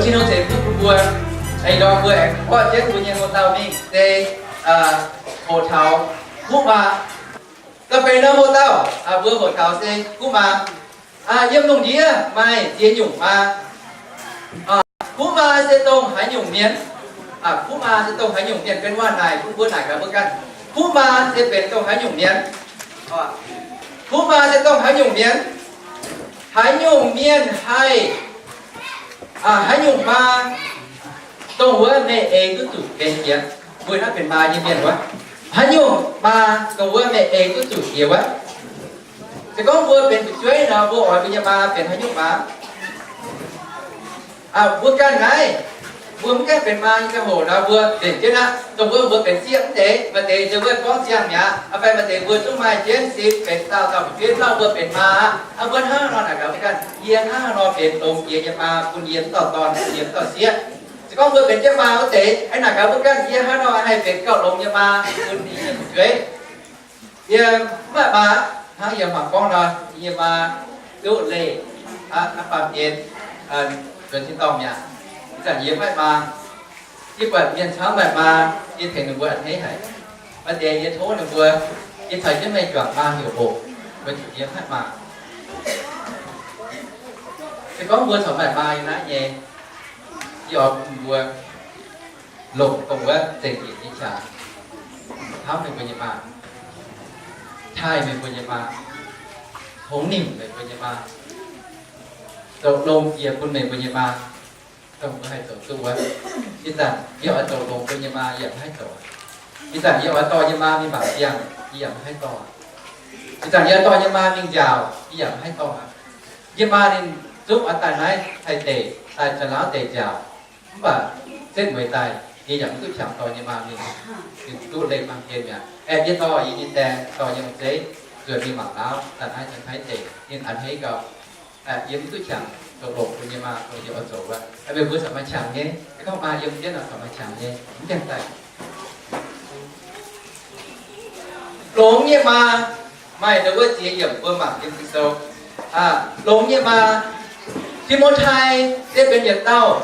Tin-Hungh ceix fuqv bun mbuo, ih ndorm mbuo aengx borqv jienv mbuo nyei houx-dauh mingh se hoqc taux kuv maa. Da'feix norm houx-dauh, mbuo hoqc taux se kuv maa. Yiem lungh ndiev maaih ziex nyungc maa. Kuv maa se dongh haaix nyungc mienh? Kuv maa se dongh haaix nyungc mienh? Benx waac naaic bun mbuo naaic gaax mbuo ganh. Kuv maa se benx dongh haaix nyungc mienh? Kuv maa se dongh haaix nyungc mienh? Haaix nyungc mienh haih, haaix nyungc maa dongh wuov meih eix duqv zuqc benx jiex? Mbuo naaiv benx maa nyei mienh wuov, haaix nyungc maa dongh wuov meih eix duqv zuqc jiex wuov? Se gorngv mbuo benx fu'jueiv nor, mbuo oix mbuo nyei maa benx haaix nyungc maa? Mbuo ganh naaiv, mbuo mv gaengh benx maa nyei ziangh hoc nor, mbuo nzengc jienv aqv. Dongh mbuo, mbuo benx sieqv mv deix, maaih deix nzengc wuov gorngv ziangh mi'aqv. Fai maaih deix mbuo zungv maaih jienv sin benx dauh dauh fu'jueiv lauh mbuo benx maa aqv. Mbuo hnangv haaix nor naaic gaax mbuo ganh, yie hnangv haaix nor benx longx jiex nyei maa bun yie mv dauh dorn, yie mv dauh sieqv? Se gorngv mbuo benx jienv maa wuov deix, aengx naaic gaax mbuo ganh, yie hnangv haaix nor haih benx gauh longx nyei maa bun yie nyei fu'jueiv? Yie mv maaih maa. Hnangv yie mangc gorngv nor, yie nyei maa duqv leih aqv, baamh gen nzuonx tin-dorngh mi'aqv. Ih zanc yie mv maaih maa. Yie buatc mienh camv maaih maa, yie tengx ninh mbuo a'hneiv haic. Maaih deix yie tov ninh mbuo, yie caux jienv meih juangc maa heuc hoc, weic zuqc yie mv maaih maa. Se gorngv mbuo corc maaih maa yiem naaiv nyei, yie oix bun mbuo longc dongh wuov zengc yietc nyei qangx hnamv meih mbuo nyei maa, taaih meih mbuo nyei maa, tongx nimc meih mbuo nyei maa, zoux longx jiex bun meih mbuo nyei maa, dongh mbuo haih zoux duqv wuov. Ih zanc yie oix zoux longx mbuo nyei maa, yie yaac mv haih zoux. Ih zanc yie oix dorh yie maa mingh mangc ziangh, yie yaac mv haih dorh. Ih zanc yie oix dorh yie maa mingh njaaux, yie yaac mv haih dorh. Yie maa ninh zungv oix daaih naaiv Taiv deic, daaih Janx-Laauv deic njaaux. Mv baac setv mueiz daaih, yie yaac mv duqv qangx dorh yie maa mingh. Ninh duqv leih baamh gen mi'aqv. Aengx yie dorh yie nyei die, dorh yie nyei zeiv nzuonx mingh mangc Laauv, daaih naaiv Janx-Taiv deic, ninh a'hneiv gau. Yie mv duqv qangx zoux longx bun yie maa, dongh yie oix zoux wuov. Meih mbuo corc maaih qangx nyei. Se gorngv maa yiem jienv nor corc maaih qangx nyei, mv gaengh daaih. Longx nyei maa, maaih ndau wuov ziex yiemc mbuo mangc yiem Ging-Sou. Longx nyei maa, Ti^mo^tai se benx yietc dauh,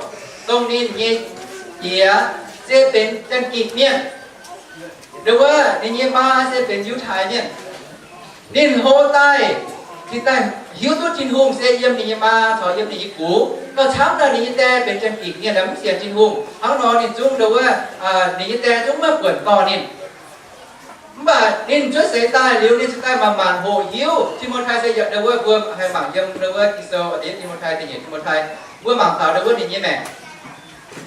dongh ninh nyei jiex se benx Janx-Gikc mienh. Ndau wuov ninh nyei maa se benx Yiutai mienh. Ninh hlo daaih, cingx daaih hiuv duqv Tin-Hungh se yiem ninh nyei maa caux yiem ninh nyei gux. Gauh camv nor ninh nyei die benx Janx-Gikc mienh, mv sienx Tin-Hungh. Hnangv nor ninh zungv ndau wuov, ninh nyei die zungv maiv buonc dorh ninh. Mv baac ninh cuotv seix daaih liuz, ninh cingx daaih manc-manc hoqc hiuv Ti^mo^tai se yiem ndau wuov, mbuo haih mangc yiem ndau wuov Ging-Sou, Ti^mo^tai, da'nyeic Ti^mo^tai, mbuo mangc taux ndau wuov ninh nyei maengc.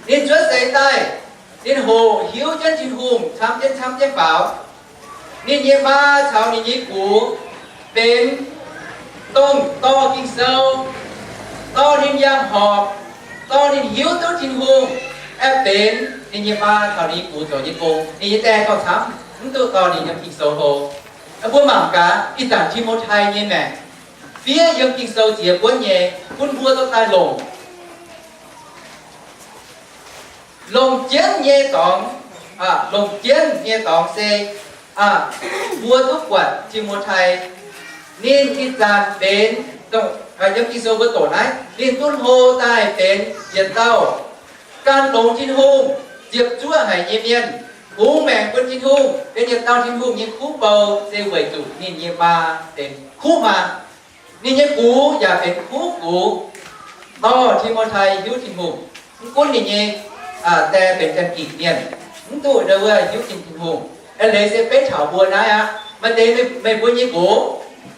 Ninh cuotv seix daaih, ninh hoqc hiuv jienv Tin-Hungh camv jienv camv jienv faaux. Ninh nyei maa caux ninh nyei gux benx dongh dorh Ging-Sou, dorh ninh yangh horpc, dorh ninh hiuv duqv Tin-Hungh, aeqv, benx ninh nyei maa caux ninh nyei gux zoux nyei gong. Ninh nyei die gauh camv, mv duqv dorh ninh yiem Ging-Sou hlo. Mbuo mangc gaax ih zanc Ti^mo^tai nyei maengc, fiev yiem Ging-Sou ziex buonv nyei, bun mbuo dorh daaih longc. Longc jienv nyei dorngx, longc jienv nyei dorngx se, mbuo duqv buatc Ti^mo^tai, ninh ih zanc benx, yiem Ging-Sou mbuo doqc naaiv, ninh duqv hlo daaih benx yietc dauh gan longx Tin-Hungh, ziepc zuoqv haic nyei mienh, kungx maengc bun Tin-Hungh, benx yietc dauh Tin-Hungh nyei kuv bou, se weic zuqc ninh nyei maa benx kuv maa. Ninh nyei gux yaac benx kuv gux, dorh Ti^mo^tai hiuv Tin-Hungh. Mv gunv ninh nyei die benx Janx-Gikc mienh, mv duqv ndau wuov hiuv Tin-Hungh. Eix leiz se beiv taux mbuo naaiv aqv. Maaih deix meih mbuo nyei nqox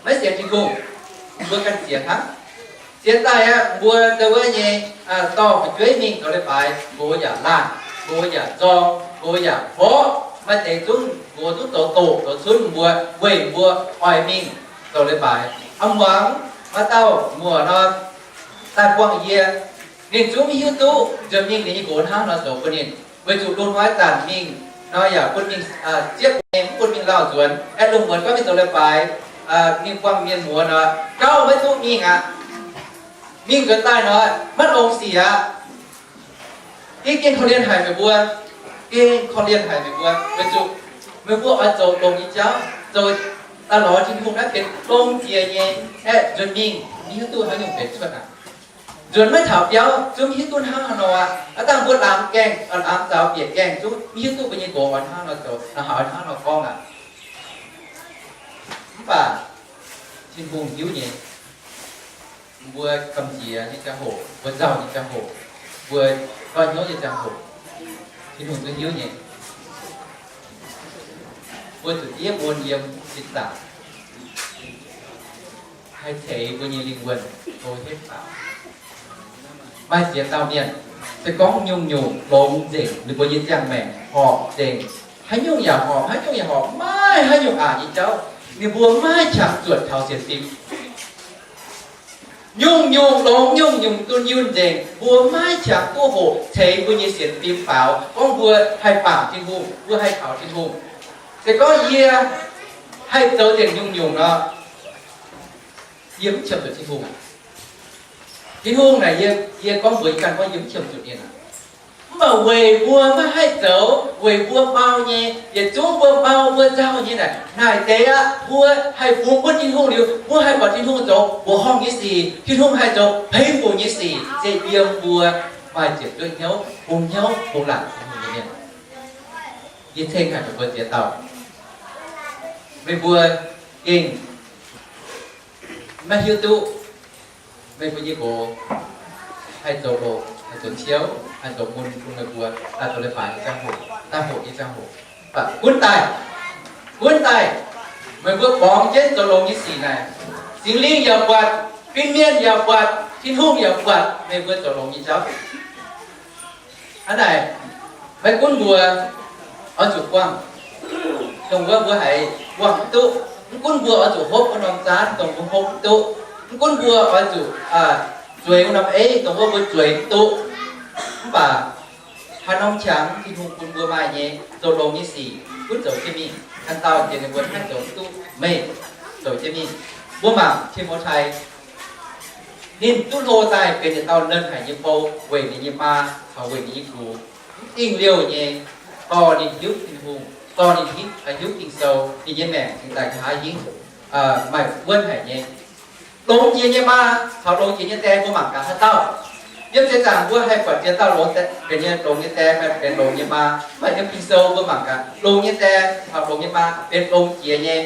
maiv sienx Tin-Hungh, mbuo ganh sienx hnangv. Sienx daaih aqv, mbuo ndau wuov nyei dorh fu'jueiv mingh zoux leiz-baaix, nqox yaac laanh, nqox yaac zorng, nqox yaac mborqv. Maaih deix zungv nqox zungv zoux doqc zoux cunv mbuo, weic mbuo oix mingh zoux leiz-baaix. A'muangx maaih dauh muoc nor, daaih buangh yie, ninh zungv hiuv duqv nzuonx mingh ninh nyei nqox hnangv nor zoux bun ninh. Weic zuqc lungh hnoi zanc mingh nor yaac bun mingh zieqv nyei, mv bun mingh lauh nzuonx. Aeqv, lungh muonz gorngv mingh zoux leiz-baaix, ninh buangh mienh muoz nor, gauh maiv duqv mingh aqv. Mingh nzuonx daaih nor, maiv longx sic aqv. Gengh korv-lienh haic meih mbuo. Gengh korv-lienh haic meih mbuo. Weic zuqc meih mbuo oix zoux longx nyei jauv, zoux daaih lorz Tin-Hungh naaiv benx longx jiex nyei. Aeqv, nzuonx mingh maiv hiuv duqv haaix nyungc benx cuotv aqv. Nzuonx maiv taux biauv, zungv hiuv duqv hnangv haaix nor aqv. Aav dangh mbuo laangz gaengh, laangz zaux bieqc gaengh, zungv hiuv duqv mbuo nyei nqox oix hnangv haaix nor zoux, oix hnangv haaix nor gorngv aqv. Mv baac Tin-Hungh hiuv nyei. Mbuo gamh nziex nyei ziangh hoc, mbuo nzauh nyei ziangh hoc, mbuo goiv hnyouv nyei ziangh hoc, Tin-Hungh zungv hiuv nyei. Mbuo zuqc diev mun yiem zinh zaangc haih ceix mbuo nyei lingh wuonh hlo henv faaux. Maaih ziex dauh mienh, se gorngv nyungc-nyungc longx nzengc, ninh mbuo nyei ziangh maengc horpc nzengc, haaix nyungc yaac horpc, haaix nyungc yaac horpc, maiv haaix nyungc aqc nyei jauv, ninh mbuo maiv qangx zuotc taux sienx fim. Nyungc-nyungc longx, nyungc-nyungc dunh yunh nzengc, mbuo maiv qangx duqv hoqc ceix mbuo nyei sienx fim faaux, gorngv mbuo haih bangc Tin-Hungh, mbuo haih kaux Tin-Hungh. Se gorngv yie haih zoux nzengc nyungc-nyungc nor, yie mv qiemx zuqc Tin-Hungh aqv. Tin-Hungh naaic, yie, yie gorngv mbuox yie ganh gorngv yie mv qiemx zuqc ninh aqv. Mv baac weic mbuo maiv haih zoux, weic mbuo mau nyei, yietc zungv mbuo mau mbuo nzauh nyei naaic, naaic deix aqv, mbuo haih fungx bun Tin-Hungh liuz, mbuo haih buatc Tin-Hungh zoux mbuoqc horngh nyei sic, Tin-Hungh haih zoux peix fuc nyei sic, se yiem mbuo maaih ziepc zuoqv hnyouv, bungx hnyouv, bungx laangc Tin-Hungh nyei mienh. Yie ceng haic meih mbuo ziex dauh, meih mbuo gengh maiv hiuv duqv meih mbuo nyei nqox haih zoux loz, haih zoux ciouv, haih zoux mun bun meih mbuo daaih zoux leiz-baaix nyei ziangh hoc, daaih hoqc nyei ziangh hoc. Mv baac gunv daaih, gunv daaih, meih mbuo borngz jienv zoux longx nyei sic naaic, Singx Lingh yaac buatc, fin-mienh yaac buatc, Tin-Hungh yaac buatc meih mbuo zoux longx nyei jauv. Hnangv naaic, maiv gunv mbuo oix zuqc buangh dongh wuov mbuo haiz buangh mv duqv, mv gunv mbuo oix zuqc hopv wuov norm zaanv dongh mbuo hopv mv duqv, mv gunv mbuo oix zuqc zueiz wuov norm eiv dongh wuov mbuo zueiz mv duqv, mv baac haaix norm qangx Tin-Hungh bun mbuo maaih nyei zoux longx nyei sic, gunv zoux jienv mingh. Ganh dauh jiex ninh mbuo hnangv zoux mv duqv, meih zoux jienv mingh. Mbuo mangc Ti^mo^tai, ninh duqv hlo daaih benx yietc dauh nernh haic nyei bou weic ninh nyei maa caux weic ninh nyei gux mv dingh liouh nyei, dorh ninh hiuv Tin-Hungh, dorh ninh hiuv Ging-Sou, ninh nyei maengc cingx daaih nqa'haav hingv maaih wuonv haic nyei. Longx jiex nyei maa caux longx jiex nyei die mbuo mangc gaax haaix dauh. Yiem seix zaangc mbuo haih buatc ziex dauh longx, benx nyei longx nyei die, benx longx nyei maa. Mv baac yiem Ging-Sou mbuo mangc gaax, longx nyei die caux longx nyei maa benx longx jiex nyei.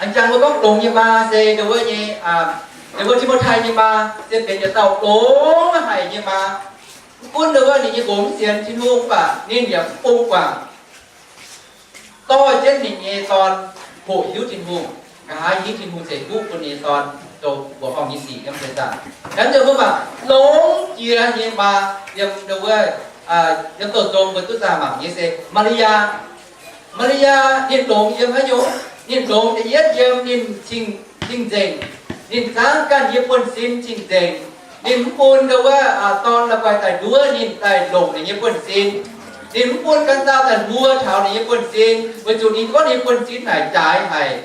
A'jang mbuo gorngv longx nyei maa se ndau wuov nyei, ndau wuov Ti^mo^tai nyei maa se benx yietc dauh longx haic nyei maa. Mv gunv ndau wuov ninh nyei nqox mv sienx Tin-Hungh mv baac ninh yaac mv bung guangc, dorh jienv ninh nyei dorn hoqc hiuv Tin-Hungh, nqa'haav hingv Tin-Hungh ceix fuqv bun ninh nyei dorn zoux mbuoqc horngh nyei sic yiem seix zaangc. Hnangv naaic mbuo mangc longx jiex nyei maa yiem ndau wuov, yiem douz zong mbuo duqv zaah mangc nyei se Maa^li^yaa. Maa^li^yaa ninh longx yiem haaix nyungc? Ninh longx da'yietv yiem ninh cing, cing-nzengc. Ninh zaangv ganh nyei buonv-sin cing-nzengc. Ninh mv bun ndau wuov dorn la'guaih daaih nduov ninh daaih longc ninh nyei buonv-sin. Ninh mv bun ganh dauh daaih mbuo taux ninh nyei buonv-sin, weic zuqc ninh gorngv ninh nyei buonv-sin naaic jaaix haic.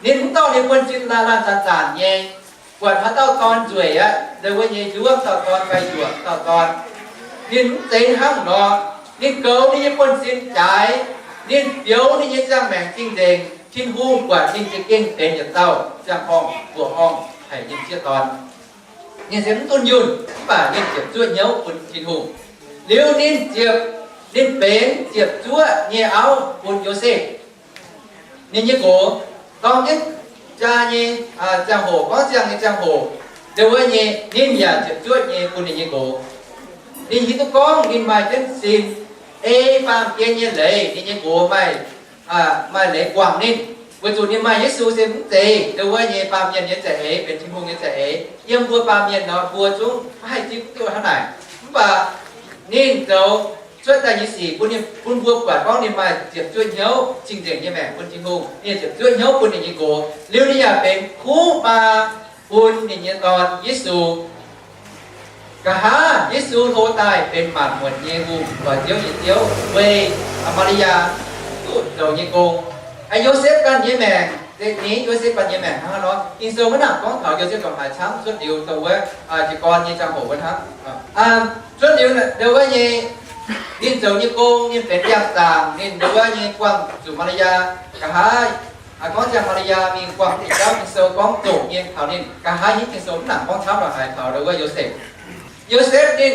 Ninh mv dorh ninh buonv-sin laanh laanh zanc zanc nyei. Buatc haaix dauh dorn nzueic aqv, ndau wuov nyei nduov dauh dorn fai yuoqc dauh dorn, ninh mv zeiz hnangv nor. Ninh goux ninh nyei buonv-sin jaaix. Ninh bioux ninh nyei ziangh maengc cing-nzengc. Tin-Hungh buatc ninh za'gengh benx yietc dauh ziangh horngh mbuoqc horngh haic nyei m'sieqv dorn. Ninh se mv dunh yunh, mv baac ninh ziepc zuoqv hnyouv bun Tin-Hungh. Liuz ninh ziepc, ninh benx ziepc zuoqv nyei auv bun Yosepv, ninh nyei nqox. Dorng jienv jaa nyei ziangh hoc, gorngv ziangh nyei ziangh hoc, ndau wuov nyei ninh yaac ziepc zuoqv nyei bun ninh nyei nqox. Ninh hiuv duqv gorngv ninh maaih jienv sin, ei baamh gen nyei leiz ninh nyei nqox maaih, maaih leiz guangc ninh, weic zuqc ninh maaih Yesu se mv zeiz ndau wuov nyei baamh mienh nyei za'eix, benx Tin-Hungh nyei za'eix. Yiem mbuo baamh mienh nor mbuo zungv maiv haih zipv duqv hnangv naaic. Mv baac ninh zoux cuotv daaih nyei sic bun ninh, bun mbuo buatc gorngv ninh maaih ziepc zuoqv hnyouv cing-nzengc nyei maengc bun Tin-Hungh, ninh ziepc zuoqv hnyouv bun ninh nyei nqox. Liuz ninh yaac benx kuv maa bun ninh nyei dorn Yesu. Nqa'haav Yesu hlo daaih benx maanc muotc nyei hungh, lorz Ziouv nyei Ziouv, weic Maa^li^yaa duqv zoux nyei gong. Yosepv ganh nyei maengc, ninh Yosepv ganh nyei maengc hnangv nor, Ging-Sou maiv nangc gorngv taux Yosepv ndongc haaix camv, cuotv liuz dongh wuov jiez gorn nyei ziangh hoc wuov hnangv. Cuotv liuz ndau wuov nyei, ninh zoux nyei gong, ninh benx ndiangx-zaangc, ninh ndau wuov nyei buangh zuqc Maa^li^yaa. Nqa'haav Aa, gorngv ziangx Maa^li^yaa mingh buangh diuh jauv Ging-Sou gorngv zoqc nyei taux ninh, nqa'haav hnyouv Ging-Sou mv nangc gorngv camv lorqc, haiz taux ndau wuov Yosepv. Yosepv ninh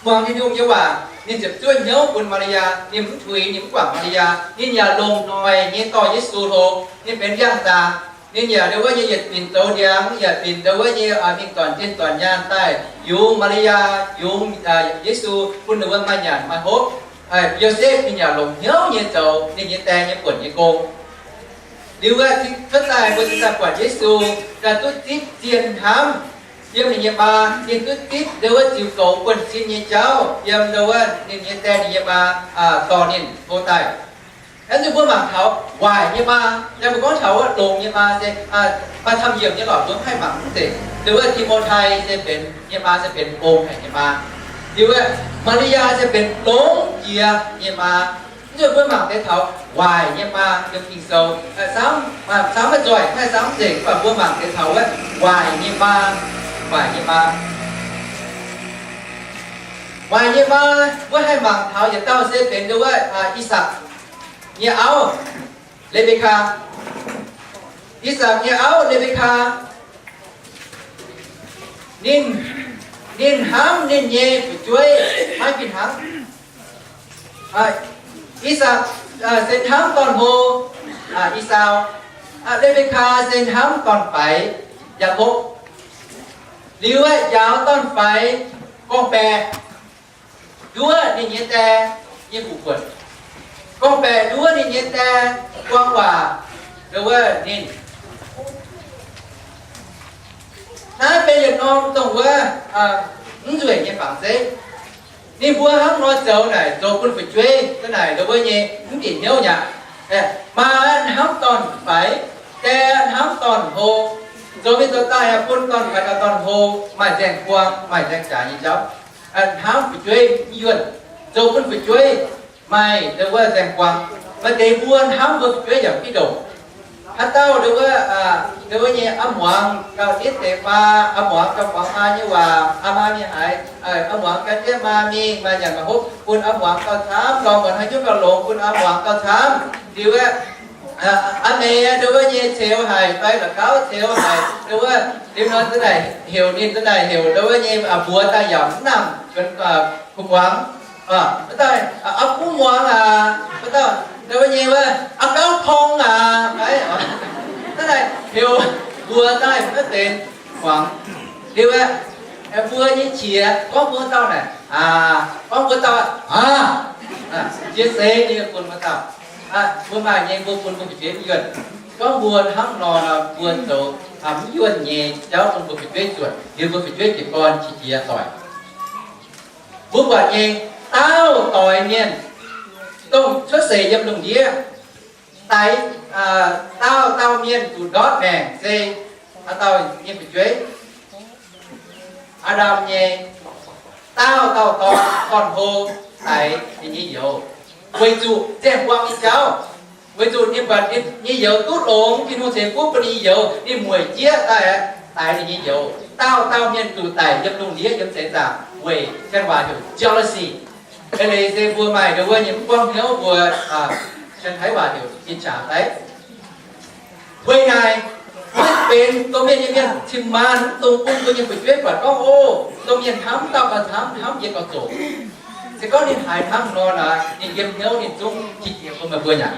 muangx Tin-Hungh nyei waac, ninh ziepc zuoqv hnyouv bun Maa^li^yaa, ninh mv tuix, ninh mv guangc Maa^li^yaa, ninh yaac longc noic nyei dorh Yesu hlo. Ninh benx ndiangx-zaangc, ninh yaac ndau wuov nyei yietc binc zoux ndiangx, yaac binc ndau wuov nyei mingh zornc jien zornc nyaanh daaih yungz Maa^li^yaa, yungz Yesu bun ninh wuov maaih nyanc maaih hopv. Yosepv ninh yaac longc hnyouv nyei zoux ninh nyei die nyei buonc nyei gong. Liuz wuov cuotv daaih mbuo cingx daaih buatc Yesu daaih duqv zipv zien hnamv yiem ninh nyei maa. Ninh duqv zipv ndau wuov ziux goux buonv-sin nyei jauv yiem ndau wuov ninh nyei die ninh nyei maa dorh ninh hlo daaih. Aa, nzunc mbuo mangc taux waaic nyei maa, yaac mbuo gorngv taux wuov longx nyei maa se maaih camv yiemc nyei lorqc, mbuo mv haih mangc mv zeiz. Ndau wuov Ti^mo^tai se benx nyei maa se benx ong haic nyei maa. Liuz wuov Maa^li^yaa se benx longx jiex nyei maa. Nzunc mbuo mangc deix taux waaic nyei maa yiem Ging-Sou, samv maiv zoih, maiv samv zeic, mv baac mbuo mangc deix taux wuov waaic nyei maa, waaic nyei maa. Waaic nyei maa mbuo haih mangc taux yietc dauh se benx ndau wuov I^sakc nyei auv, Le^mbe^kaa. I^sakc nyei auv, Le^mbe^kaa, ninh, ninh hnamv ninh nyei fu'jueiv maiv fih hnangv. I^sakc se hnamv dorn-hlo, I^saa. Le^mbe^kaa se hnamv dorn-faix, Yaakopv. Liuz aeqv, njaaux dorn-faix gorngv-baeqc nduov ninh nyei die nyei guqc buonc, gorngv-baeqc nduov ninh nyei die buang waac, ndau wuov ninh. Naaiv benx yietc norm dongh wuov mv nzueic nyei fangx zeiv. Ninh mbuo hnangv nor zoux naaic, zoux bun fu'jueiv za'naaic ndau wuov nyei mv bieqc hnyouv nyaqc. Maa hnamv dorn-faix, die hnamv dorn-hlo, zoux mingh zoux daaih bun dorn-faix caux dorn-hlo maaih nzaeng buang, maaih nzaeng jaax nyei jauv. Hnamv fu'jueiv mv yuonh, zoux bun fu'jueiv maaih ndau wuov nzaeng buang. Maaih deix mbuo hnamv mbuo fu'jueiv yaac mv fih ndongc. Haaix dauh ndau wuov, ndau wuov nyei a'muangz gauh nitv deix maa, a'muangz gauh muangx maa nyei waac, aa maa mingh haaix, a'muangz gan jienv maa mingh, maaih nyanc maaih hopv, bun a'muangz gauh camv, lorz muonz haaix nyungc gauh longx, bun a'muangz gauh camv. Liuz aeqv, aa meix ndau wuov nyei ceux haic fai la'gauv ceux haic, ndau wuov liuz nor za'naaic heuc ninh, za'naaic heuc ndau wuov nyei mbuox daaih yaac mv nangc kuh muangx. Wuov dauh, aa, kuv muangx aac, wuov dauh ndau wuov nyei wuov, aa, gauv korng aac, fai, za'naaic heuc mbuox daaih maiv zeiz muangx. Liuz aeqv, mbuo nyei qiex gorngv mbuo dauh naaic, aa, gorngv mbuo dauh, aa, jiex seix ninh bun mbuo dauh. Mbuo maaih nyei mbuo bun mbuo fu'jueiv mv yuonh. Gorngv mbuo hnangv nor, mbuo zoux mv yuonh nyei jauv bun mbuo fu'jueiv zuotc, liuz mbuo fu'jueiv jiez gorn qiex jiez doic. Mbuo buatc nyei, daauh doix mienh, dongh cuotv seix yiem lungh ndiev, daix, daauh dauh mienh zuqc ndortv maengc se haaix dauh nyei fu'jueiv? Aa^ndam nyei. Daauh dauh dorn, dorn-hlo, daix ninh nyei youz, weic zuqc nzaeng buang nyei jauv, weic zuqc ninh buatc ninh nyei youz duqv longx, Tin-Hungh ceix fuqv bun ninh nyei youz, ninh mueic jieqv daaih, daix ninh nyei youz. Daauh dauh mienh zuqc daic yiem lungh ndiev yiem seix zaangc weic janx waac heuc jealousy. Eix leiz se mbuo maaih ndau wuov nyei mv buangv hnyouv mbuo, janx-taiv waac heuc jiex qangx daiv. Weic naaic, maiv benx domh mienh nyei mienh cin-maanc mv dungx bun mbuo nyei fu'jueiv buatc gorngv, o, domh mienh hnamv dauh gauh hnamv, hnamv yie gauh zoqc. Se gorngv ninh haiz hnangv nor naaic, ninh yiem hnyouv ninh zungv qiex jiez bun meih mbuo nyaqc.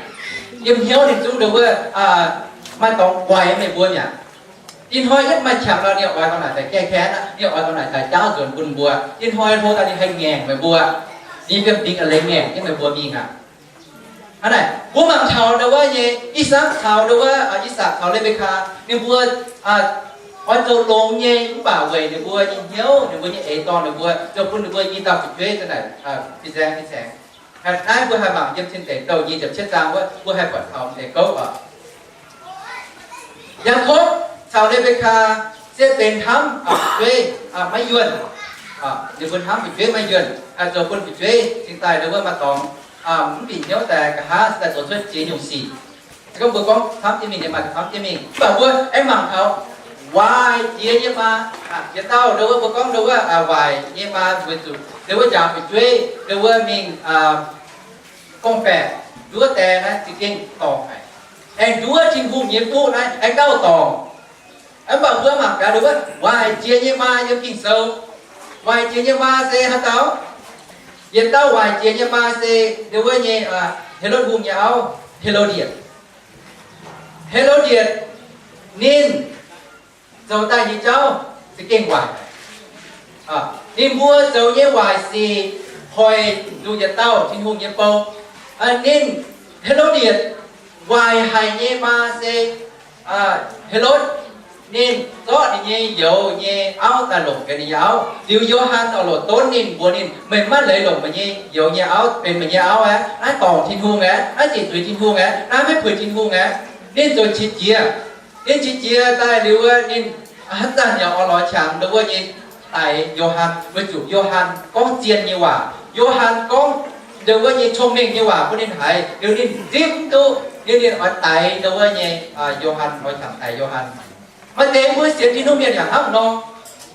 Yiem hnyouv ninh zungv ndau wuov maaih dorngx guaix meih mbuo nyaqc. Ih hnoi yietv maaih qangx nor, ninh oix dorh naaic daaih gaeqv kaeqv, ninh oix dorh naaic daaih jaauv nzuonx bun mbuo. Ih hnoi hlo daaih ninh haih ngaengc meih mbuo, ninh fiem-fingx a'leiz ngaengc jienv meih mbuo mingh aqv. Hnangv naaic, mbuo mangc taux ndau wuov nyei I^sakc caux ndau wuov, I^sakc caux Le^mbe^kaa, ninh mbuo oix zoux longx nyei, mv baac weic ninh mbuo nyei hnyouv, ninh mbuo nyei eix dorn, ninh mbuo zoux bun ninh mbuo i dauh fu'jueiv za'naaic fin-saeng fin-saeng. Naaiv mbuo haih mangc yiem Tin Deic Douh nyic ziepc cietv zaang wuov, mbuo haih buatc taux deix gouv oc. Yaakopv caux Le^mbe^kaa se benx hnamv fu'jueiv maiv yuonh. Ninh mbuo hnamv fu'jueiv maiv yuonh, zoux bun fu'jueiv cingx daaih ndau wuov maaih dorngx mv bieqc hnyouv daaih, nqa'haav cingx daaih zoux cuotv ziex nyungc sic. Se gorngv mbuo gorngv camv jienv mingh, ninh maaih camv jienv mingh, mv baac mbuo aengx mangc taux waaic jiex nyei maa, yietc dauh ndau wuov mbuo gorngv ndau wuov waaic nyei maa weic zuqc ndau wuov njaaux fu'jueiv, ndau wuov mingh gorngv-baeqc nduov die naaiv za'gengh dorngc haic. aengx nduov Tin-Hungh nyei fuqv naaiv aengx gauh dorngc. Mv baac mbuo mangc gaax nduov waaic jiex nyei maa yiem Ging-Sou. Waaic jiex nyei maa se haaix dauh? Yietc dauh waaic jiex nyei maa se nduov nyei, Helotv Hungh nyei auv, Helodietc. Helodietc ninh zoux daaih nyei jauv za'gengh waaic. Ninh mbuo zoux nyei waaic sic hoic zuqc yietc dauh Tin-Hungh nyei bou. Ninh, Helodietc, waaic haic nyei maa se Helotv. Ninh zorqv ninh nyei youz nyei auv daaih longc gaax ninh nyei auv. Liuz Yo^han oix longc donv ninh, mbuox ninh, meih maiv leiz longc meih nyei youz nyei auv benx meih nyei auv aqv. Naaiv dorngc Tin-Hungh aqv. Naaiv ziqc zuiz Tin-Hungh aqv. Naaiv maiv puix Tin-Hungh aqv. Ninh ziouc qiex jiez. Ninh qiex jiez daaih liuz, ninh haaix zanc yaac oix lorz qangx ndo wuov nyei daix Yo^han, weic zuqc Yo^han gorngv zien nyei waac. Yo^han gorngv ndo wuov nyei cong-mengh nyei waac bun ninh haiz, liuz ninh zipv mv duqv, liuz ninh oix daix ndo wuov nyei, Yo^han, oix qangx daix Yo^han. Maaih deix mbuo sienx Tin-Hungh mienh yaac hnangv nor.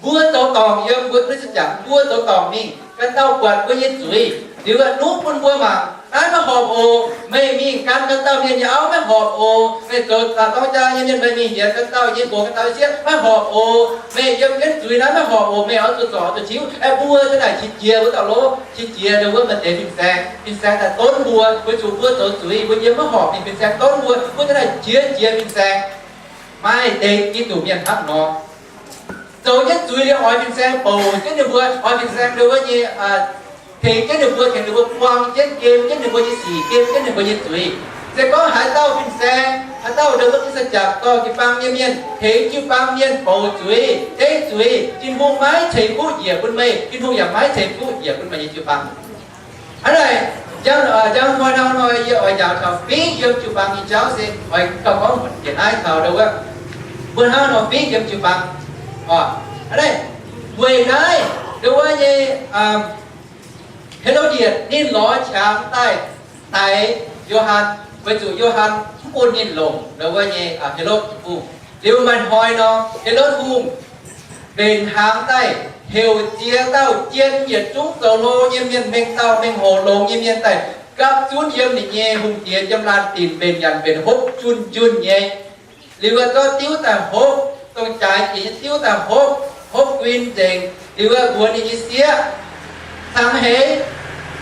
Mbuo zoux dorngc yiem mbuo Giduc jaax, mbuo zoux dorngc mingh, ganh dauh buatc mbuo nyei zuiz, liuz nuqv bun mbuo mangc, naaiv maiv horpc oc. Meih mingh gan ganh dauh mienh nyei auv maiv horpc oc. Meih zoux dorng jaa nyei mienh, meih mingh hietc ganh dauh nyei nqox, ganh dauh sieqv maiv horpc oc. Meih yiem jienv zuiz naaiv maiv horpc oc. Meih oix zuqc zorc, oix zuqc tiuv. Aeqv, mbuo za'gengh qiex jiez wuov dauh lov, qiex jiez ndo wuov maaih deix fin-saeng, fin-saeng daaih donv mbuo, weic zuqc mbuo zoux zuiz, mbuo yiem maiv horpc ninh fin-saeng donv mbuo, mbuo za'gengh qiex jiez fin-saeng. Maaih deix Giduc mienh hnangv nor, zoux jienv zuiz liuz oix fin-saeng bouc jienv ninh mbuo, oix fin-saeng ndo wuov nyei, tengx jienv ninh mbuo, tengx ninh mbuo buang jienv, gem jienv ninh mbuo nyei sic, gem jienv ninh mbuo nyei zuiz. Se gorngv haaix dauh fin-saeng, haaix dauh ndo wuov Giduc jaax dorh jiu-baang nyei mienh, tengx jiu-baang mienh bouc zuiz, tengx zuiz, Tin-Hungh maiv ceix fuqv njiec bun meih, Tin-Hungh yaac maiv ceix fuqv njiec bun meih nyei jiu-baang. Hnangv naaic, njang, njang hnoi hnangv hnoi yie oix njaaux taux fingx yiem jiu-baang nyei jauv se oix gauh gorngv mbuox jienv naaiv taux ndo wuov, mbuo hnangv nor fingx yiem jiu-baang. Hnangv naaic, weic naaiv ndo wuov nyei, Helodietc ninh lorz qangx daaih daix Yo^han, weic zuqc Yo^han mv bun ninh longc ndo wuov nyei Helotv Hungh. Liuz maaih hnoi nor, Helotv Hungh mbenc hnaangx daaih heuc ziex dauh jien yietc zungv zoux hlo nyei mienh, mengh dauh mengh hoc longx nyei mienh daaih gapv zunv yiem ninh nyei hungh diex yiem laanh dinc mbenc nyanc mbenc hopv junh junh nyei. Liuz zorqv diuv daaih hopv, dongh jaaix jiex nyei diuv daaih hopv, hopv guin nzengc. Liuz mbuox ninh nyei sieqv cangx heix,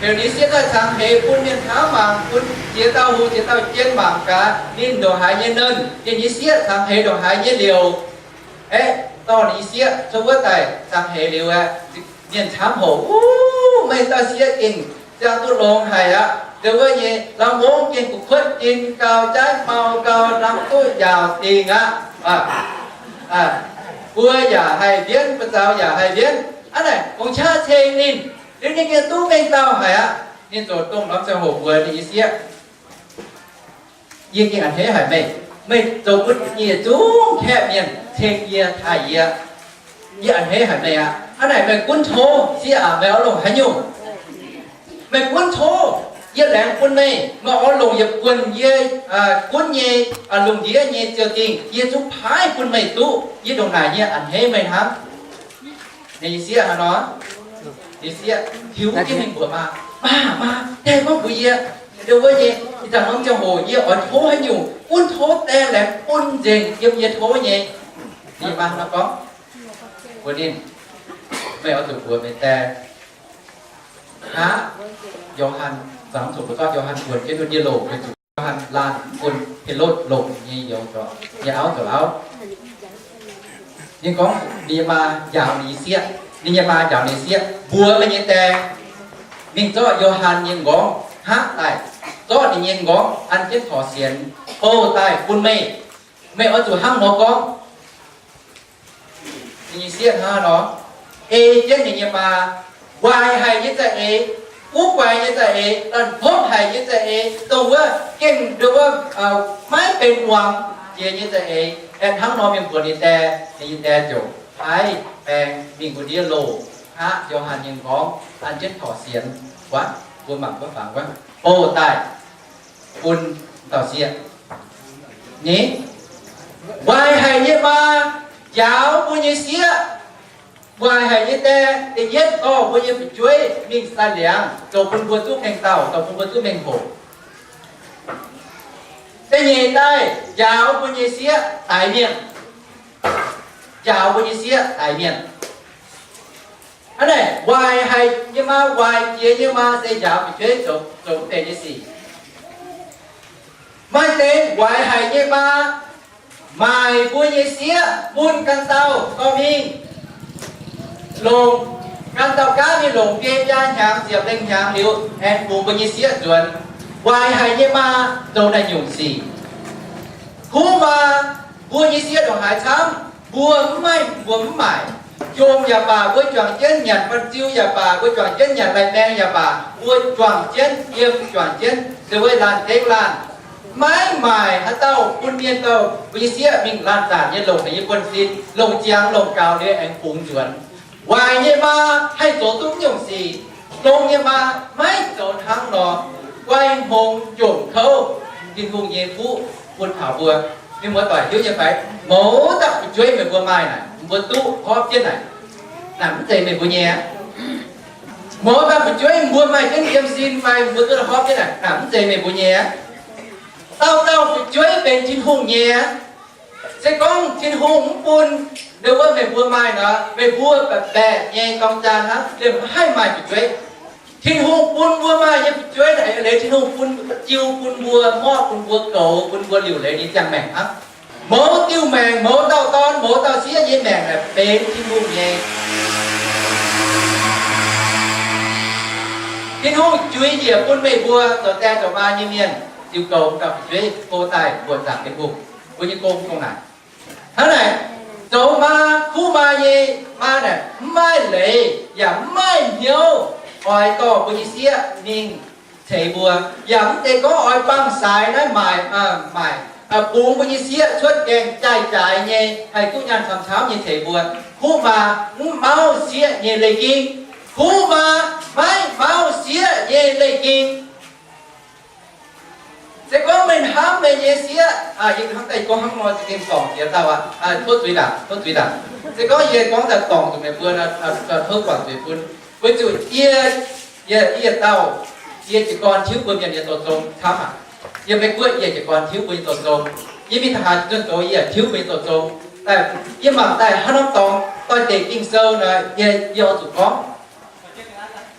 heuc ninh sieqv daaih cangx heix bun mienh camv mangc, bun ziex dauh hungh ziex dauh jien mangc gaax ninh ndongc haaix nyei nernh. Ninh nyei sieqv cangx heix ndongc haaix nyei liouc. Aeqv, dorh ninh nyei sieqv cuotv wuov daaih cangx heix liuz aeqv, mienh camv houc, Wuov, meih dauh sieqv gengh ziangh duqv longx haic aqv. Ndo wuov nyei lamh mongv gengh gu'kuotv dien gau, jaaiv mau gau, lamh duqv njaaux dingc aqv. Buo yaac haih mbienv, buoz-zaux yaac haih mbienv. Hnangv naaic, gong-qaqv ceng ninh, liuz ninh gengh duqv mengh dauh haic aqv. Ninh ziouc dongh norm ziangh hoc mbuox ninh nyei sieqv, Yie gengh a'hneiv haic meih. Meih zoux bun yie yietc zungv kaeqv mienh ceng yie, taaih yie. Yie a'hneiv haic meih aqv. Hnangv naaic meih gunv tov, sieqv aac, meih oix longc haaix nyungc? Meih gunv tov, yie laengz bun meih. Meih oix longc yietc buonc yie gunv nyei, lungh ndiev nyei ziou-dingh, yie zungv paaiv bun meih duqv. Yie ndongc naaic yie a'hneiv meih hnangv. Ninh nyei sieqv hnangv nor, ninh sieqv hiuv jienv mingh mbuox maa, Maa, maa, die gorngv mbuox yie, ndo wuov nyei, ih zanc norm ziangh hoc yie oix tov haaix nyungc, gunv tov die laengz bun nzengc yiem yie tov nyei. Ninh maa hnangv nor gorngv, mbuox ninh, Meih oix zuqc mbuox meih die, hnangv Yo^han, zanc zuqc mbuo zorqv Yo^han buonc jienv ndiev loh, weic zuqc Yo^han laanh bun Helotv longc nyei youz, nyei auv zoux auv. Ninh gorngv ninh nyei maa njaaux ninh nyei sieqv, ninh nyei maa njaaux ninh nyei sieqv, Mbuox meih nyei die, mingh zorqv Yo^han nyei nqorngv hngaqv daaih, zorqv ninh nyei nqorngv an jienv torc sienx bouh daaih bun meih. Meih oix zuqc hnangv nor gorngv. Ninh nyei sieqv hnangv nor ei jienv ninh nyei maa, waaic haic nyei za'eix, guv guaix nyei za'eix, la'hnopv haic nyei za'eix, dongh wuov gengh ndo wuov maiv benx muangx jiex nyei za'eix. Aengx hnangv nor mingh mbuox ninh die, ninh nyei die ziouc paaiv baeng mingh ndiev loh hngaqv Yo^han nyei nqorngv an jienv torc sienx. Wuov, mbuo mangc wuov fangx wuov, bouh daaih bun dauh sieqv. Ni, waaic haic nyei maa njaaux mbuo nyei sieqv, waaic haic nyei die, da'yietv dorh mbuo nyei fu'jueiv mingh sai liangx, zoux bun mbuo duqv mengh dauh, zoux bun mbuo duqv mengh hoc. Da'nyeic daaih njaaux mbuo nyei sieqv daix mienh. Njaaux mbuo nyei sieqv daix mienh. Hnangv naaic, waaic haic nyei maa, waaic jiex nyei maa se njaaux fu'jueiv zoux, zoux mv benx nyei sic. Maaih deix waaic haic nyei maa maaic mbuo nyei sieqv bun ganh dauh dorh mingh longc, ganh dauh gaav mingh longc biei biaa hnyangx ziepc lengh hnyangx liuz, aengx bungx mbuo nyei sieqv nzuonx. Waaic haic nyei maa zoux naaiv nyungc sic. Kuv maa, mbuo nyei sieqv ndongc haaix camv, mbuo mv maaih, mbuo mv maaic. Jomc yaac baac, mbuo juangc jienv nyanc banh ziu yaac baac, mbuo juangc jienv nyanc lai-maeng yaac baac, mbuo juangc jienv yiem, juangc jienv se wuov laanh dengv laanh. Maiv maaic haaix dauh bun mienh dauh mbuo nyei sieqv mingh laanh zanc nyei longc ninh nyei buonv-sin, longc ziangx longc gaux liuz aengx bungx nzuonx. Waaic nyei maa haih zoux duqv nyungc sic. Longx nyei maa maiv zoux hnangv nor. Guai hngongx jomc kouv, Tin-Hungh nyei fuqv bun taux mbuo. Mienh muoz-doic hiuv nyei fai? Mouz dauh fu'jueiv meih mbuo maaih naaic, mbuo duqv horpc jienv naaic, naaic mv zeiz meih mbuo nyei aqv. Mouz dauh fu'jueiv mbuo maaih jienv yiem sin fai mbuo duqv horpc jienv naaic, naaic mv zeiz meih mbuo nyei aqv. Dauh dauh fu'jueiv benx Tin-Hungh nyei aqv. Se gorngv Tin-Hungh mv bun ndau wuov meih mbuo maaih nor, meih mbuo baeqc baeqc nyei dorng jaa hnangv, liemh mv haih maaih fu'jueiv. Tin-Hungh bun mbuo maaih nyei fu'jueiv naaic, leiz Tin-Hungh bun, jiu bun mbuo, mborqv bun mbuo, goux bun mbuo liuc leiz nyei ziangh maengc hnangv. Mouz diuh maengc, mouz dauh dorn, mouz dauh sieqv nyei maengc naaic benx Tin-Hungh nyei. Tin-Hungh juix njiec bun meih mbuo zoux die zoux maa nyei mienh, ziux goux dauh fu'jueiv go daaih mbuoqc zaangc Tin-Hungh. Mbuo nyei gong dongh naaic. Hnangv naaic, zoux maa, kuv maa nyei maa naaic, mv maaih leiz yaac mv maaih hnyouv oix dorh mbuo nyei sieqv mingh ceix mbuo, yaac mv zeiz gorngv oix bangc saaix naaiv maaic, maaic, bungx mbuo nyei sieqv cuotv gaengh jaaix-jaaix nyei, haih duqv nyaanh camv-camv nyei ceix mbuo. Kuv maa mv mauv sieqv nyei leiz-ging. Kuv maa maiv mauv sieqv nyei leiz-ging. Se gorngv meih hnamv meih nyei sieqv, yie hnamv daaih gorngv hnangv nor, za'gengh dorngc jiex dauh aqv, tov zuiz ndaangc, tov zuiz ndaangc. Se gorngv yie gorngv daaih dorngc zuqc meih mbuo, tov buatc zuiz bun. Weic zuqc yie, yie, yie dauh, yie jiez gorn tiuv mbuo mienh nyei zoux zong camv aqv. Yie Meiv Guoqv yie jiez gorn tiuv mbuo nyei zoux zong. Yie mingh taux haaix zuqc zoux yie yaac tiuv mbuo nyei zoux zong. Yie mangc daaih hnangv norm dorngx doix-dekc Ging-Sou nor, yie, yie oix zuqc gorngv.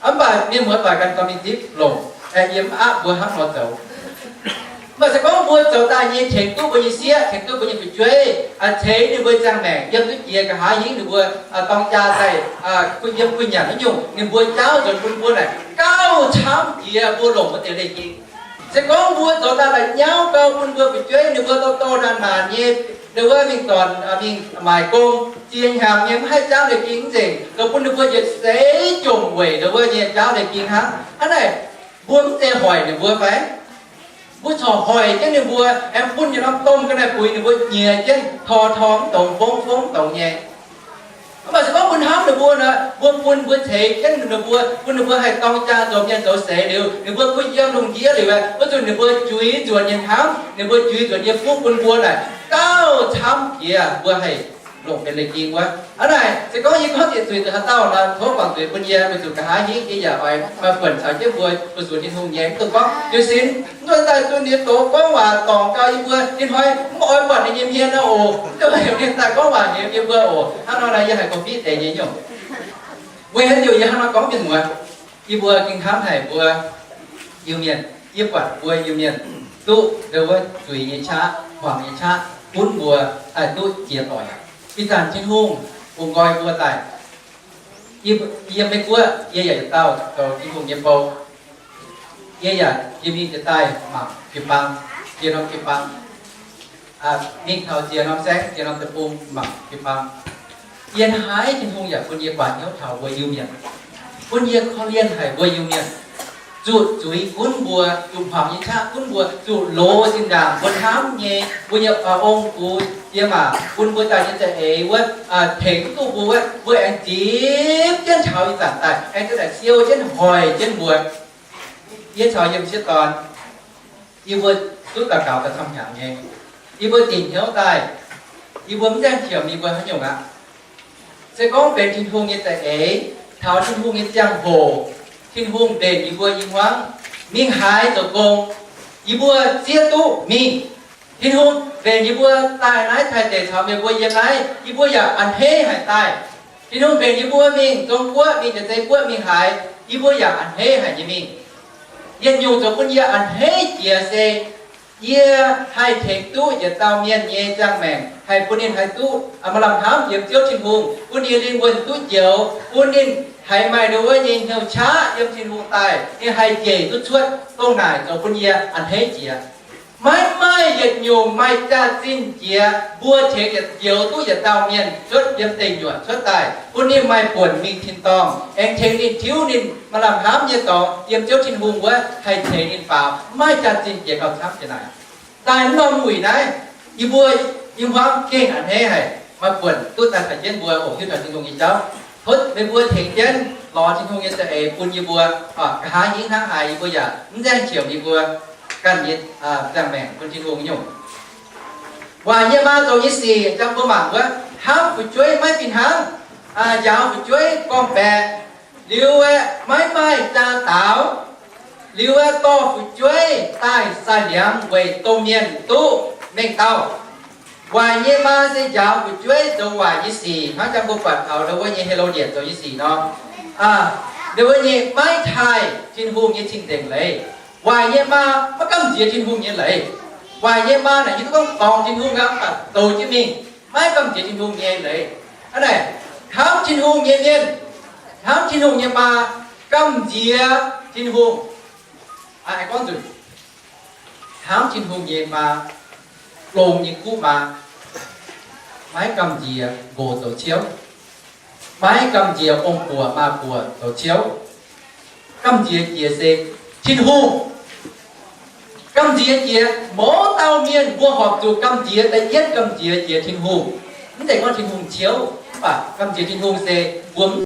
Mv baac mienh muoz-doic ganh dorh mingh zipv longc, yie mv aapv mbuo hnangv nor zoux. Mv baac se gorngv mbuo zoux daaih nyei tengx duqv mbuo nyei sieqv, tengx duqv mbuo nyei fu'jueiv, ceix ninh mbuo ziangh maengc, yiem duqv jiex nqa'haav hingv ninh mbuo dorng jaa daaih, yiem gu'nyuoz haaix nyungc ninh mbuo jaauv nzuonx bun mbuo naaic, gauh camv jiex mbuo longc mbuo deix leiz-ging. Se gorngv mbuo zoux daaih la'nyauv gau bun mbuo fu'jueiv ninh mbuo dorh dorh naanc naanc nyei, ninh wuov mingh dorn, mingh maaic gong, ziex hnyangx nyei mv haih jaauv leiz-ging mv nzengc, zoux bun ninh mbuo yietc seix jomc weic ninh wuov nyei jaauv leiz-ging hnangv. Hnangv naaic, mbuo mv zeiz hoic ninh mbuo fai? Mbuo corc hoic jienv ninh mbuo, aengx bun yietc norm domh ga'naaiv buix ninh mbuo nyiex jienv, tor tor mv dongz, fongv fongv mv dongz nyei. Mv baac se gorngv mbuo hnamv ninh mbuo nor, mbuo bun mbuo ceix jienv ninh mbuo, bun ninh mbuo haih dorng jaa zoux mienh zoux seix liuz, ninh mbuo kuh yiem lungh ndiev liuz, wuov zuqc ninh mbuo juix nzuonx nyei hnamv, ninh mbuo juix nzuonx nyei fuqv bun mbuo naaic, gauh camv jiex mbuo haih longc benx leiz-ging wuov. Hnangv naaic, se gorngv yie gorngv diex zuiz nzuonx haaix dauh nor, tov guangc zuiz bun yie, weic zuqc nqa'haav hingv yie yaac oix maaih buonc caux jienv mbuo fu-sux Tin-Hungh nyei. Mv dungx gorngv jiu sin, mv dungx daaih zunh ninh doz gorngv waac dorngc gau yie mbuo, ninh hnoi mv oix buatc ninh nyei hmien nor oc. Mv dungx heuc ninh daaih gorngv waac hemx yie mbuo oc. Hnangv nor naaic yie haiz gorngv fiqv deix nyei nyungc. Weic haaix diuc yie hnangv nor gorngv mienh muoz? Yie mbuo ging hnamv haic mbuo Iu-Mienh, yie buatc mbuo Iu-Mienh duqv ndau wuov zuiz nyei qaqv, hmuangx nyei qaqv gunv mbuo daaih duqv jiex doic. Ih zanc Tin-Hungh bungx nqoi mbuo daaih. Yie, yie Meiv Guoqv yie yaac yietc dauh zoux Tin-Hungh nyei bou. Yie yaac jiex mingh jiex daaih mangc jiu-baang, jiex norm jiu-baang, mingh taux ziex norm saengv, ziex norm deic-bung mangc jiu-baang. Yie hnamv haic Tin-Hungh yaac bun yie guaax hnyouv taux mbuo Iu-Mienh, bun yie korv-lienh haic mbuo Iu-Mienh, zuqc zuiz gunv mbuo, zuqc hmuangx nyei qaqv gunv mbuo, zuqc loz zinh ndaangc mbuo hnamv nyei, mbuo nyei ong-gux diex maac bun mbuo daaih nyei za'eix wuov, tengx duqv mbuo wuov, mbuo aengx zipv jienv taux ih zanc daaih, aengx duqv daaih siou jienv hoic jienv mbuo. Yie caux yie m'sieqv dorn, yie mbuo duqv daux gaux daaih camv hnyangx nyei. Yie mbuo dingc hnyouv daaih, yie mbuo mv gaengh qiemx yie mbuo haaix nyungc aqv. Se gorngv benx Tin-Hungh nyei za'eix, taux Tin-Hungh nyei ziangh hoc, Tin-Hungh mbenc yie mbuo i hmuangv mingh haaix zoux gong, yie mbuo zieqv duqv mingh. Tin-Hungh mbenc yie mbuo daaih naaiv Taiv deic caux meih mbuo yiem naaiv, yie mbuo yaac a'hneiv haic daaih. Tin-Hungh mbenc yie mbuo mingh Zong-Guoqv, mingh Jiex Zei Guoqv mingh haaix, yie mbuo yaac a'hneiv haic nyei mingh. Yietc nyungc zoux bun yie a'hneiv jiex se yie haih tengx duqv yietc dauh mienh nyei ziangh maengc, haih bun ninh haih duqv maaih lamh hnamv yiem Ziouv Tin-Hungh, bun ninh lingh wuonh duqv njoux, bun ninh haiz maaih ndo wuov nyei hnyouv qaqv yiem Tin-Hungh daaih, ninh haih njiec duqv cuotv. Dongh naaic zoux bun yie a'hneiv jiex. Maiv maaih yietc nyungc maaih jaax-zinh jiex mbuo tengx yietc, njoux duqv yietc dauh mienh cuotv yiem deic nyuoqc cuotv daaih, bun ninh maaih buonc mingh tin-dorngh, aengx tengx ninh tiuv ninh maaih lamh hnamv nyei dorngx yiem Ziouv Tin-Hungh wuov haih tengx ninh faaux. Maiv maaih jaax-zinh jiex gauh camv jiex naaic. Daaih mv norm wuic naaiv, yie mbuo, yie mbuo gengh a'hneiv haic. Maaih buonc duqv daaih taux jienv mbuo oc, hiuv taux Tin-Hungh nyei jauv. Tov meih mbuo tengx jienv lorz Tin-Hungh nyei za'eix bun yie mbuo, nqa'haav hingv hnangv haaix yie mbuo yaac mv nzaeng qiemx yie mbuo ganh nyei ziangh maengc bun Tin-Hungh nyungc. Waaic nyei maa zoux nyei sic, jang mbuo mangc wuov, hnamv fu'jueiv maiv fih hnangv, njaaux fu'jueiv gorngv-baeqc, liuz aeqv, maiv maaih jaa daaux, liuz aeqv, dorh fu'jueiv daaih sai-hliangx weic domh mienh duqv mengh dauh. Waaic nyei maa se njaaux fu'jueiv zoux waaic nyei sic, hnangv jang mbuo buatc taux ndo wuov nyei Helodietc zoux nyei sic nor. Ndo wuov nyei maiv taaih Tin-Hungh nyei cing-nzengc leiz. Waaic nyei maa maiv gamh nziex Tin-Hungh nyei leiz. Waaic nyei maa naaic hiuv duqv gorngv dorngc Tin-Hungh aqv, mv baac zoux jienv mingh, maiv gamh nziex Tin-Hungh nyei leiz. Hnamv Tin-Hungh nyei mienh, hnamv Tin-Hungh nyei maa gamh nziex Tin-Hungh. Hnamv Tin-Hungh nyei maa, longx nyei guv maa, maiv gamh nziex nqox zoux ciouv, maiv gamh nziex ong-buoc maa-buoc zoux ciouv. Gamh nziex jiex se Tin-Hungh. Gamh nziex jiex mouz dauh mienh mbuo horpc zuqc gamh nziex da'yietv gamh nziex jiex Tin-Hungh. Mv zeiz gorngv Tin-Hungh ciouv, mv baac gamh nziex Tin-Hungh se mbuo mv